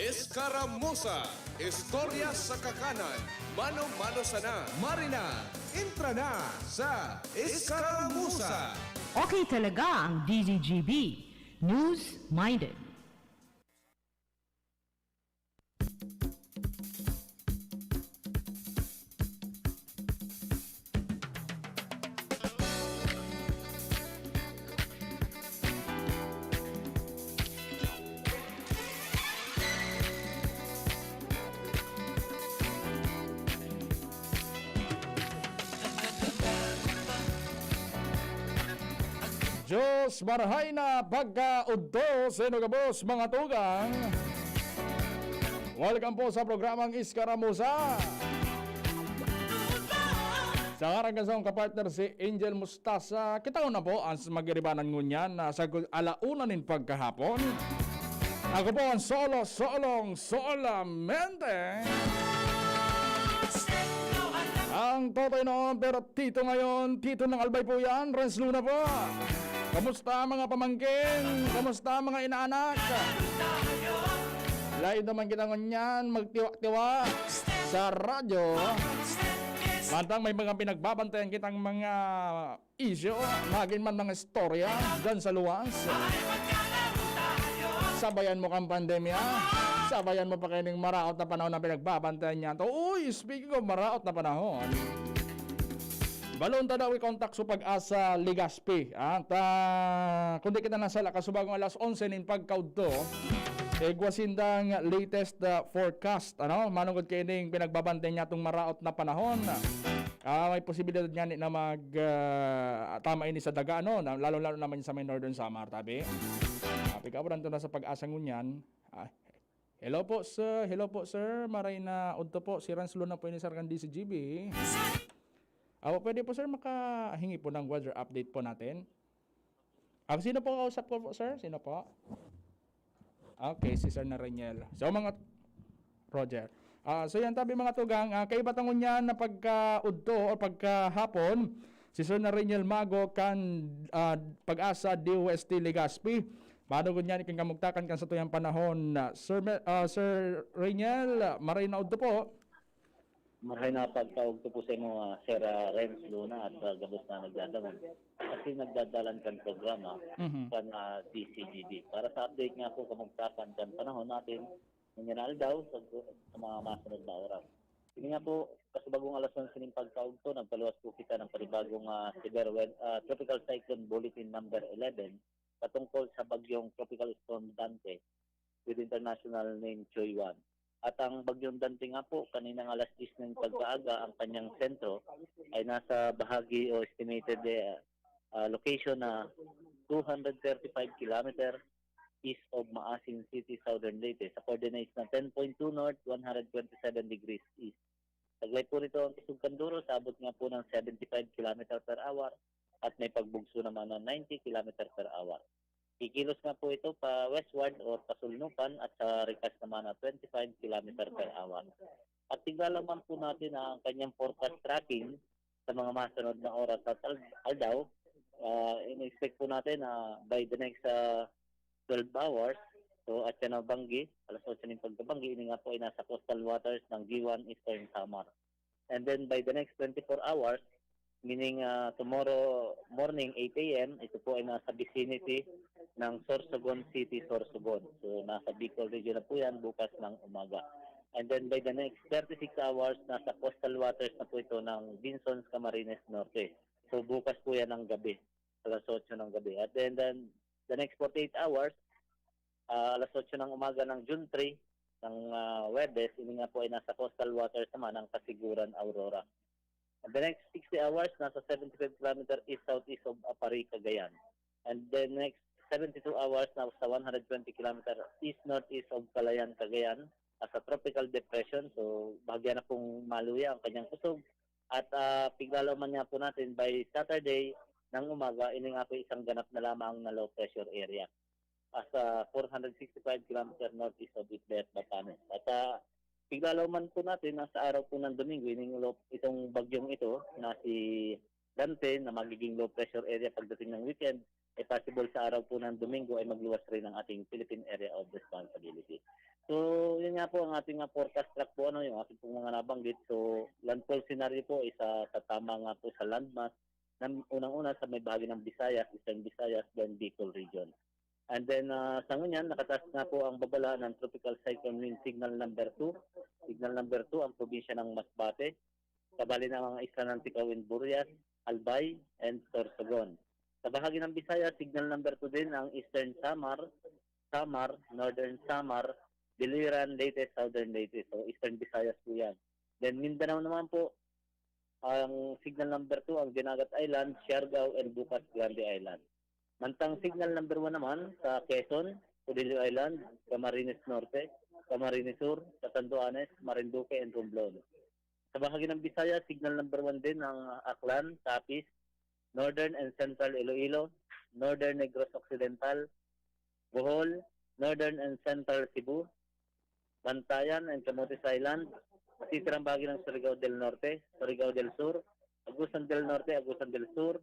Eskaramosa, istorya sa kakanan, mano-mano sana. Marina, entra na sa Eskaramosa. Okay talaga ang D Z G B. News-minded. Diyos, marahay na pagkaudto sa inyo gabos, mga tugang. Welcome po sa programang Eskaramusa. Sa ngaran kan sakong kapartner, si Angel Mustasa, kita ko na po ang magiribanan ngunyan na sa gu-, alauna nin pagkahapon. Ako po ang solo, solong, solamente. Ang totoy noon, pero tito ngayon, tito ng Albay po yan, Renz Luna po. Kamusta mga pamangkin? Kamusta mga inaanak? Laid naman kita ngunyan, magtiwa-tiwa sa radyo. Mantang may mga pinagbabantayan kitang mga isyu, magin man mga istorya dyan sa luwas. Sabayan mo kang pandemya, sabayan mo pa kaining maraot na panahon na pinagbabantayan niya. To, uy, speaking of maraot na panahon, balon ta daw i-contact sa Pag-asa Legazpi. At, ah, kung di kita nasala, kasubagong alas onse nin pagkaudto, igwa sindang latest, ah, forecast, ano, manungod kaining pinagbabantayan niya tong maraot na panahon. Ah, may posibilidad nga ni na mag, ah, tama ini sa daga, ano, na, lalo-lalo naman sa may Northern Samar, tabi. Ah, pigkaburan to na sa Pag-asa ngunyan. Ah, hello po, sir. Hello po, sir. Maray na udto po. Si Rans Luna po ini sa D C G B. Awa, pwede po, sir, makahingi po ng weather update po natin? Ah, sino po kausap ko po, sir? Sino po? Okay, si Sir Nariniel. So, mga Roger. Ah, so yan, tabi mga tugang, ah, kaiba ta ngunyan na pagkaudto o pagkahapon, si Sir Nariniel Mago kan, ah, Pag-asa D O S T Legazpi. Paano gud niyan ikan kamugtakan kan satuyang panahon, ah, Sir Me-, ah, Sir Reniel, ah, maray na udto po. Maray na pagkaugto po sa imo, ah, Sir, ah, Renz Luna at, ah, gabos na nagdadangog. Kasi nagdadalan kan programa Mhm. kan, ah, D C G B. Para sa update nga po, kamugtakan kan panahon natin, nganyang aldaw sa, sa mga masunod na oras. Ini nga po, kasubagong alas onse ning pagkaugto, nagpaluwas po kita ng panibagong, ah, severe wea-, ah, Tropical Cyclone Bulletin number eleven patungkol sa bagyong Tropical Storm Dante with international name Choy Wan. At ang bagyong Dante nga po, kaninang alas diyes ng pag-aaga, ang kanyang sentro ay nasa bahagi o estimated, eh, ah, location na two hundred thirty-five kilometer east of Maasin City, Southern Leyte, sa coordinates na ten point two north, one hundred twenty-seven degrees east. Taglay po nito ang kisog kan Duro sa abot nga po ng seventy-five kilometer per hour at may pagbugso naman ng ninety kilometer per hour. Kikilos nga po ito pa westward or pasulnukan at sa rikas naman na twenty-five kilometer per hour. At tignan lang man po natin ang kanyang forecast tracking sa mga masunod na oras at al-, aldaw. Ah, in-expect po natin na by the next, ah, twelve hours, so, at siya nabanggi, alas otso ning pagkabanggi, ini nga po ay nasa coastal waters ng Guiuan, Eastern Samar. And then by the next twenty-four hours, meaning, ah, tomorrow morning, eight a m, ito po ay nasa vicinity ng Sorsogon City, Sorsogon. So, nasa Bicol region na po yan bukas ng umaga. And then by the next thirty-six hours, nasa coastal waters na po ito ng Binson, Camarines Norte. So, bukas po yan ng gabi, alas otso ng gabi. At then, then the next forty-eight hours, ah, alas otso ng umaga ng June three, ng, ah, Huwebes, ini nga po ay nasa coastal waters naman ng Casiguran, Aurora. And the next sixty hours, nasa seventy-five kilometer east-southeast of Aparri, Cagayan. And the next seventy-two hours, nasa one hundred twenty kilometer east-northeast of Calayan, Cagayan, as a tropical depression. So, bahagya na pong maluya ang kanyang kusog. At, ah, piglalaman nga po natin, by Saturday ng umaga, ini nga po isang ganap na lamang na low pressure area. As, ah, four hundred sixty-five kilometer northeast of Itbay at Batanes. At, ah, piglalaman po natin na sa araw po ng Domingo, ining low, itong bagyong ito na si Dante na magiging low pressure area pagdating ng weekend, ay possible sa araw po ng Domingo ay magluwas rin ang ating Philippine Area of Responsibility. So, yun nga po ang ating, ah, forecast track po, ano, yung ating pong mga nabanggit. So, landfall scenario po is, ah, sa tama nga po sa landmass, na unang-una sa may bahagi ng Visayas, Eastern Visayas, then Bicol Region. And then, ah, sa ngunyan, nakataas na po ang babala ng Tropical Cyclone Wind Signal number two, Signal number two ang probinsya ng Masbate, kabali na ang mga isla ng Ticao and Burias, Albay, and Sorsogon. Sa bahagi ng Visayas, Signal number two din ang Eastern Samar, Samar, Northern Samar, Biliran, Leyte, Southern Leyte. So, Eastern Visayas po yan. Then, Mindanao naman po, ang Signal number two, ang Dinagat Island, Siargao, and Bucas, Grande Island. Mantang Signal number one naman sa Quezon, Codillo Island, Camarines Norte, Camarines Sur, Catanduanes, Marinduque, and Romblon. Sa bahagi ng Visayas, Signal number one din ang Aklan, Capiz, Northern and Central Iloilo, Northern Negros Occidental, Bohol, Northern and Central Cebu, Bantayan and Camotes Island, matitirang bahagi ng Surigao del Norte, Surigao del Sur, Agusan del Norte, Agusan del Sur,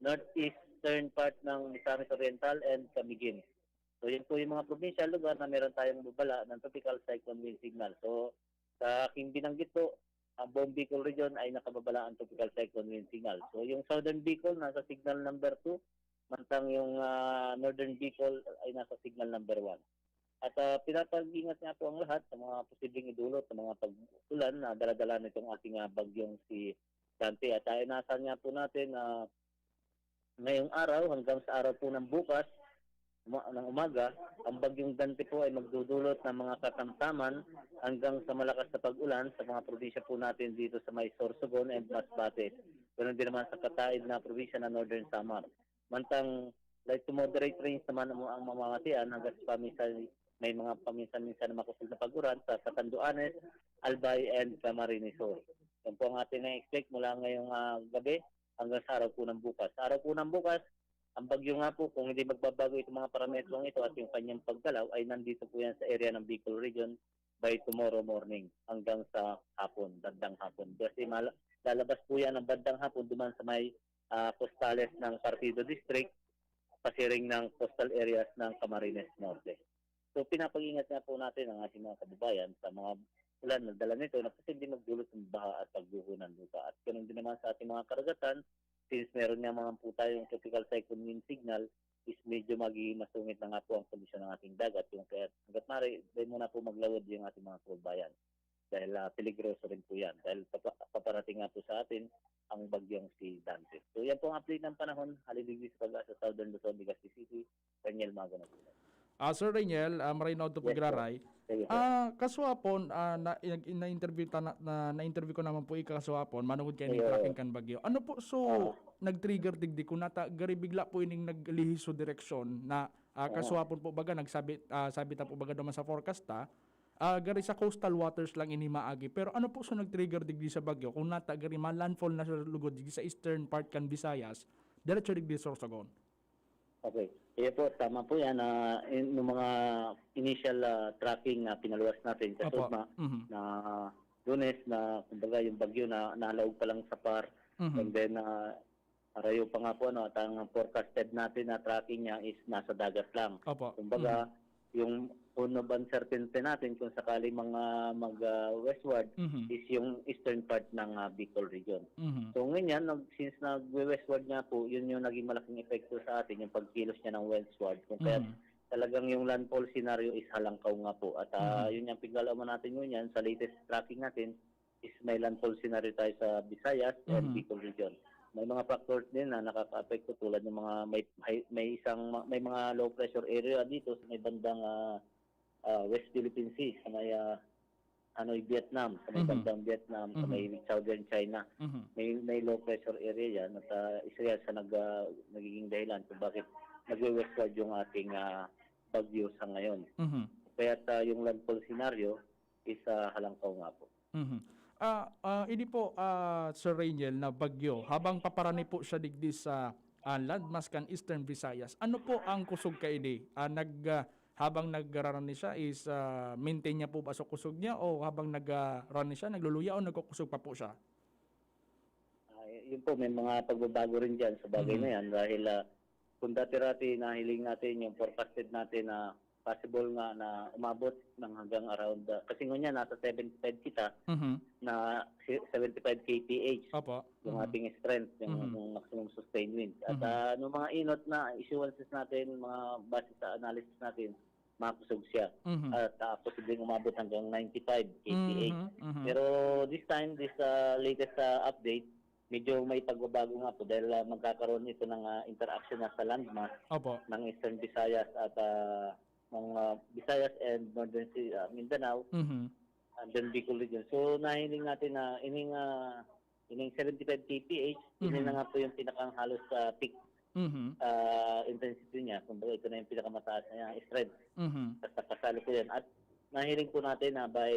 northeastern part ng Misamis Oriental and Camiguin. So, yun po yung mga probinsya, lugar na meron tayong babala ng Tropical Cyclone Wind Signal. So, sa aking binanggit po, ang buong Bicol Region ay nakababala ang Tropical Cyclone Wind Signal. So, yung Southern Bicol nasa Signal number two, mantang yung, ah, Northern Bicol ay nasa Signal number one. At, ah, pinapag-ingat nga po ang lahat sa mga posibleng idulot sa mga pag-ulan na dala-dala nitong ating, ah, bagyong si Dante. At, ah, inaasahan nga po natin na ngayong araw hanggang sa araw po ng bukas, uma-, ng umaga, ang bagyong Dante po ay magdudulot ng mga katamtaman hanggang sa malakas na pag-ulan sa mga probinsya po natin dito sa may Sorsogon and Masbate. Ganun din naman sa kataid na probinsya na Northern Samar. Mantang light to moderate rains naman ang, ang mamamatian hanggang sa paminsan, may mga paminsan-minsan na makusog na pag-uran sa Catanduanes, Albay, and Camarines Sur. Yan po ang ating na-expect mula ngayong, ah, gabi hanggang sa araw po ng bukas. Sa araw po ng bukas, ang bagyo nga po, kung hindi magbabago itong mga parametrong ito at yung kanyang paggalaw, ay nandito po yan sa area ng Bicol Region by tomorrow morning hanggang sa hapon, bandang hapon. Kasi mal-, lalabas po yan ng bandang hapon duman sa may, ah, costales ng Partido District, pasiring ng coastal areas ng Camarines Norte. So, pinapag-ingat nga po natin ang ating mga kababayan sa mga ulan na dala nito na posibleng magdulot ng baha at pagguho ng lupa. At ganun din naman sa ating mga karagatan, since meron nga naman po tayong tropical cyclone wind signal, is medyo magiging masungit na nga po ang kondisyon ng ating dagat. Yung kaya hanggat maaari, dahil muna po maglawod yung ating mga kababayan. Dahil ah, peligroso rin po yan. Dahil papa- paparating nga po sa atin ang bagyong si Dante. So yan po ang update ng panahon. Halin digdi sa Pag-asa, Southern Luzon, Legazpi City, Daniel Mago na po. Ah, Sir Reniel, ah, maray na po Yes, po. giraray. Sige po. Ah, kaswapon, ah, na, na, na-interview ta na, na, na-interview ko naman po ika kaswapon, manungod kay ning Iyo. tracking kan bagyo. Ano po so Oo. nag-trigger digdi kun nata gari bigla po ining naglihis so direksyon na ah, Oo. kaswapon po baga nagsabi ah, sabi ta po baga duman sa forecast ta, ah, gari sa coastal waters lang ini maagi. Pero ano po so nag-trigger digdi sa bagyo kun nata gari ma-landfall na sa lugod digdi sa eastern part kan Visayas, diretso digdi sa Sorsogon? Okay. Iyo po, tama po yan. Ah, in, yung mga initial ah, tracking na pinaluwas natin sa Opo. SOGMA Mhm. na Lunes na kumbaga yung bagyo na nalaog pa lang sa par Mhm. and then ah, arayo pa nga po ano, at ang forecasted natin na tracking niya is nasa dagat lang. Opo. Kumbaga, yung zone of uncertainty natin kung sakali mga mag ah, westward Mhm. is yung eastern part ng ah, Bicol region. Mhm. So ngayon, nag, since nagwe-westward nga po, yun yung naging malaking epekto sa atin, yung pagkilos niya ng westward. Kung kaya Mhm. talagang yung landfall scenario is Halangkaw nga po. At ah, Mhm. yun yung pag-aalaman natin ngayon yan, sa latest tracking natin, is may landfall scenario tayo sa Visayas and Mhm. Bicol region. May mga factors din na nakakaapekto tulad ng mga may may, may isang may mga low pressure area dito sa may bandang ah, ah, West Philippine Sea, sa may ah, Hanoi, Vietnam, sa may Mhm. bandang Vietnam, sa Mhm. may Southern China. Mhm. May may low pressure area yan at ah, isa yan sa nag, ah, nagiging dahilan kung bakit nagwe-westward yung ating ah, bagyo sa ngayon. Mhm. Kaya ah, yung landfall scenario is ah, Halangkaw nga po. Mhm. Ah, ah, ini po, ah, Sir Reniel, na bagyo, habang paparani po siya digdi sa ah, landmass kan Eastern Visayas, ano po ang kusog kaini? Ah, nag, ah, habang nagrarani siya is ah, maintain niya po ba sa kusog niya o habang nagrarani siya, nagluluya o nagkukusog pa po siya? Ah, y- yun po, may mga pagbabago rin dyan sa bagay Mhm. na yan dahil ah, kung dati-dati nahiling natin yung forecasted natin na possible nga na umabot ng hanggang around, ah, kasi ngunyan nasa seventy-five kita Mhm. na si- seventy-five K P H Opo. yung Mhm. ating strength, yung, Mhm. yung maximum sustained winds. At Mhm. ah, nung mga inot na issuances natin, mga base sa analysis natin, makusog siya. Mhm. At ah, posibleng umabot hanggang ninety-five K P H. Mhm, mhm. Pero this time, this ah, latest ah, update, medyo may pagbabago nga po dahil ah, magkakaroon ito ng ah, interaction na sa landmass Opo. ng Eastern Visayas at ah, ng ah, Visayas and Northern Si- ah, Mindanao Mhm. and then Bicol region. So nahiling natin na ining ah, ining seventy-five K P H, ini Mhm. na nga po yung pinakang halos ah, peak Mhm. ah, intensity niya. Kumbaga ito na yung pinakamataas na strength Mhm. sa kasalukuyan. At nahiling po natin na by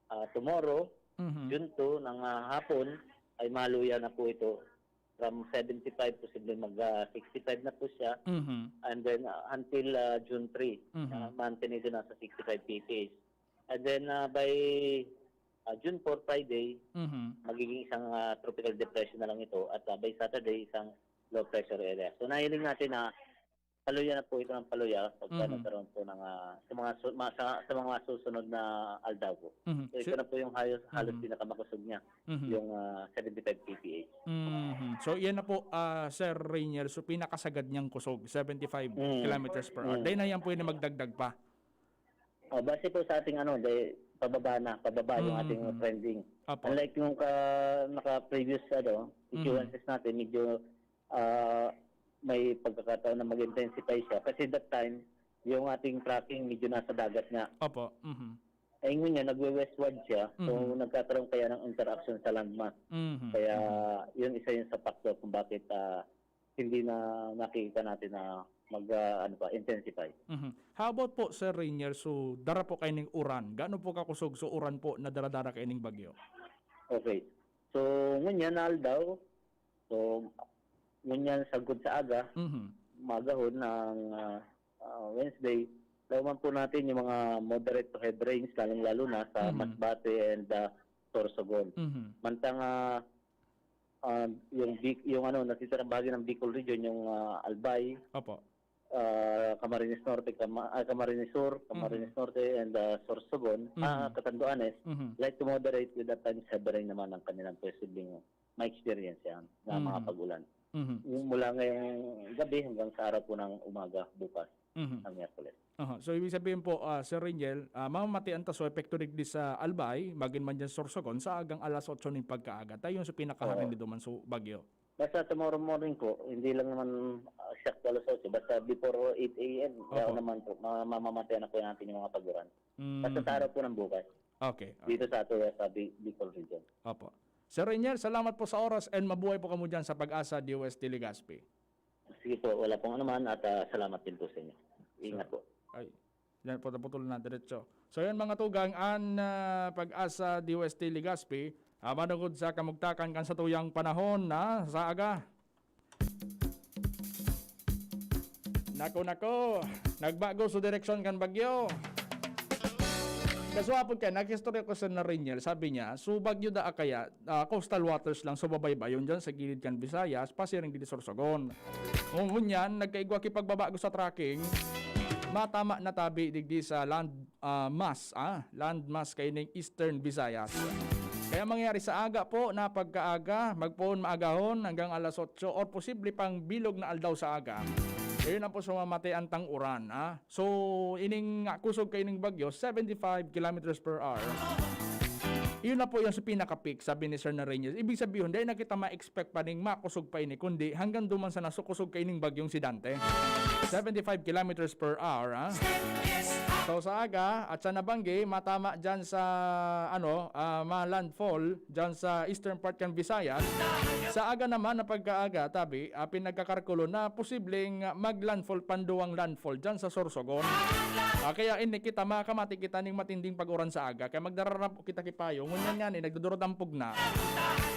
ah, tomorrow, Mhm. June two ng ah, hapon, ay maluya na po ito. From seventy-five, posible mag ah, sixty-five na po siya. Mhm. And then ah, until ah, June three, Mhm. ah, mantin ito nasa sixty-five K P H. And then ah, by ah, June four, Friday, Mhm. magiging isang ah, tropical depression na lang ito. At ah, by Saturday, isang low pressure area. So nahiling natin na paluya na po ito ng paluya pagka Mhm. nagkaroon po ng ah, sa mga su- ma- sa, sa mga susunod na aldaw po. Mhm. So ito Si- na po yung halos, halos Mhm. pinakakusog niya, Mhm. yung ah, seventy-five K P H. Mhm. So, iyan na po, ah, Sir Rainier. So, pinakasagad niyang kusog, seventy-five Mm. kilometers per hour. Mm. Dahil na yan po yung magdagdag pa. Oh, base po sa ating ano, de, pababa na, pababa yung Mm. ating trending. Apo. Unlike yung ka, naka-previous ano, Mhm. issuances natin, medyo ah, may pagkakataon na mag-intensify siya. Kasi that time, yung ating tracking medyo nasa dagat nga. Opo. Mhm. Eh, ngunyan, nagwe-westward siya. So, Mhm. nagkakaroon kaya ng interaction sa landmass. Mhm. Kaya, Mhm. yun isa yun sa factor kung bakit ah, hindi na nakikita natin na mag, ah, ano pa, intensify. Mhm. How about po, Sir Rainier? So, dara po kayo ning uran. Gaano po kakusog so uran po na dara-dara kayo ning bagyo? Okay. So, ngunyan na aldaw, so, ngunyan sagkod sa aga, Mhm. magahon ng ah, ah, Wednesday, laman po natin yung mga moderate to heavy rains, lalong-lalo na sa Mhm. Masbate and ah, Sorsogon. Mhm. Mantang ah, Ah, yung Bic-, yung ano, natitirang bahagi ng Bicol Region, yung, ah, Albay, Opo. ah, Camarines Norte, Cama-, ah, Camarines Sur, Camarines Norte, and, ah, Sorsogon, Mhm. ah, Catanduanes, Mhm. light to moderate with at times heavy rain naman ang kanilang posibleng ma-experience yan na Mhm. mga pag-ulan. Mhm. Yung mula ngayong gabi hanggang sa araw po ng umaga bukas, Mhm. ng Miyerkules. Aha. So, ibig sabihin po, ah, Sir Reniel, ah, mamamatian ta so epekto digdi sa Albay, magin man dyan Sorsogon, sa agang alas otso ning pagkaaga. Tayo yung sa pinakaharin Oo. dito man so bagyo. Basta tomorrow morning po, hindi lang naman, ah, exact alas otso, basta before eight a m, Opo. yaon naman po, ma-, mamamatian na po natin yung mga pag-ulan. Mm. Basta sa araw po ng bukas, Okay. Okay. dito sa ato sa Bi-, Bicol Region. Opo. Sir Reniel, salamat po sa oras and mabuhay po kamo dyan sa Pag-asa D O S T Legazpi. Sige po, wala pong anuman at, ah, salamat din po sa inyo. Ingat po. Ay, yan po, naputol na diretso. So yan mga tugang, an ah, Pag-asa D O S T Legazpi, ah, manungod sa kamugtakan kan satuyang panahon na sa aga. Nako, nako, nagbago sa direksyon kan bagyo. Kaswapon kaya, nag-istorya ko sa Narinyel, sabi niya, so bagyo daa kaya, ah, coastal waters lang, so babaybayon dyan sa gilid kan Visayas, pasiring digdi Sorsogon. Ngunyan, nagkaigwa ki pagbabago sa tracking, matama na tabi digdi sa land, ah, mass, ah, land mass kaining Eastern Visayas. Kaya mangyari sa aga po na pagkaaga, magpoon maagahon hanggang alas otso or posible pang bilog na aldaw sa aga. Ayun ang po sa mamatian tang uran, ah. So, ining, ah, kusog kaining bagyo, seventy-five kilometers per hour. Iyon na po yung sa pinaka-peak, sabi ni Sir Nariñez. Ibig sabihin, dahil na kita ma-expect pa ning makusog pa ini, kundi hanggang duman sa nasukusog kaining bagyong si Dante. Seventy-five kilometers per hour, ah. So, sa aga, at sa nabanggi, matama dyan sa, ano, ah, ma-landfall dyan sa eastern part kan Visayas. Sa aga naman na pagkaaga, tabi, ah, pinagkakarkulo na posibleng, ah, mag-landfall, panduwang landfall dyan sa Sorsogon. Ah, kaya ini kita, makamati kita ning matinding pag-uran sa aga. Kaya magdararap kita ki payo. Ngunyan nga ni, nagdudurot ang pugna.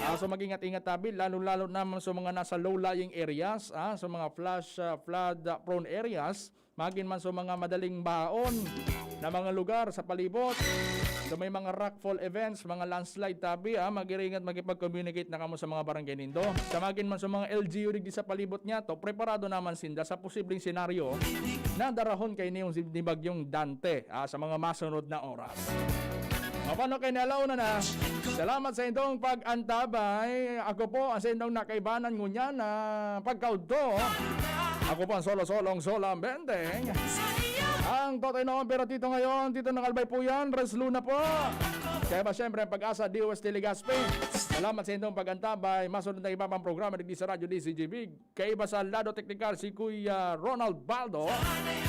Ah, so mag-ingat-ingat tabi, lalo-lalo naman sa mga nasa low-lying areas, ah, sa mga flash, ah, flood, ah, prone areas. Magin man sa mga madaling bahaon na mga lugar sa palibot. So may mga rockfall events, mga landslide tabi, ah, mag-iringat, makipag-communicate na kamo sa mga barangay nindo. Sa magin man sa mga L G U digdi sa palibot niya to, preparado naman sinda sa posibleng senaryo na darahon kay niyong si, ni Bagyong Dante, ah, sa mga masunod na oras. Mapano kay ni alauna na. Salamat sa indong pag-antabay. Ako po ang sa indong nakaibanan ngunyan na pagkaudto. Ako po ang solo-solong Solam Benteng. Ang Totoy Noon, pero Tito ngayon, Tito ng Albay po yan, Res Luna po. Kaya ba siyempre ang Pag-asa, D O S T Legazpi. Salamat sa indong pag-antabay. Masunod na iba pang programa digdi sa Radyo D C G Big. Kaiba sa lado teknikal si Kuya Ronald Baldo.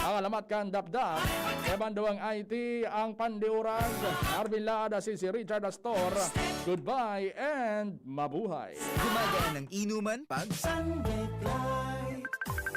Ang alamat kan Dapdap. Kaya bando ang I T, ang pandiurag. Arvin Laada, si, si Richard Astor. Goodbye and mabuhay. Gumagaan ng inuman pag Sunday Fly.